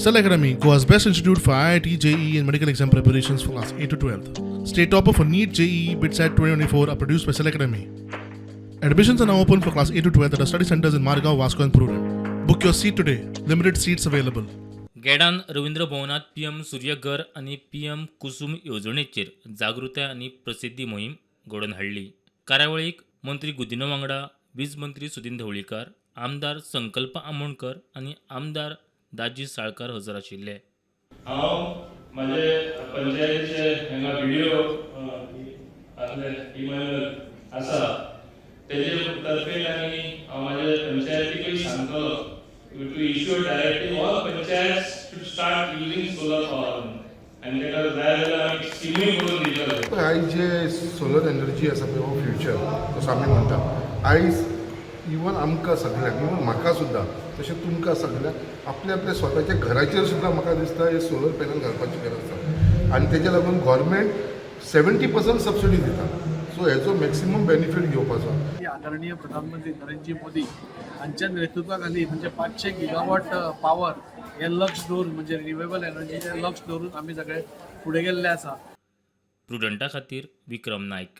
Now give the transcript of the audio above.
Cell Academy, Goa's best institute for IIT, JEE, and medical exam preparations for class 8 to 12. State topper for NEET, JEE, BITSAT 2024 are produced by Cell Academy. Admissions are now open for class 8 to 12 at our study centers in Margao, Vasco, and Prudent. Book your seat today. Limited seats available. गेडान Ravindra भवनात PM Surya Ghar आनी PM Kusum येवजणेचेर जागृताय आनी प्रसिद्धी मोहीम घडोवन हाडली. कार्यावळीक मंत्री गुदिनो वांगडा वीज मंत्री सुदीन ढवळीकार, आमदार संकल्प आमोणकर आनी आमदार दाजी साळकार हजर आशिल्ले. हांव म्हाजे पंचायतीचे हांगा व्हिडिओ आसले इमानुएल आसा तेजे तर्फेन आनी हांव म्हाजे पंचायतीकूय सांगतलो to issue directive, all panchayat to start using solar power आनी ताका जाय जाल्यार आमी स्किमूय करून दितले. आयज जे सोलर एनर्जी आसा पळय, हो फ्युचर असो आमी म्हणटा. आयज इवन आमकां सगळ्यांक, इवन म्हाका सुद्दां, तशें तुमकां सगळ्यांक आपल्या आपल्या स्वताच्या घराचेर सुद्दां म्हाका दिसता हे सोलर पॅनल घालपाची गरज आसा आनी तेज्या लागून गव्हर्मेंट 70% सबसिडी दिता, सो हेजो मॅक्सिमम बेनिफीट घेवपाचो. आदरणीय प्रधानमंत्री नरेंद्रजी मोदी हांच्या नेतृत्वाखाली म्हणजे 500 गिगावॉट पावर हे लक्ष दवरून, म्हणजे रिन्युएबल एनर्जीचें लक्ष दवरून आमी सगळे फुडें गेल्ले आसा. प्रुडंटा खातीर विक्रम नायक.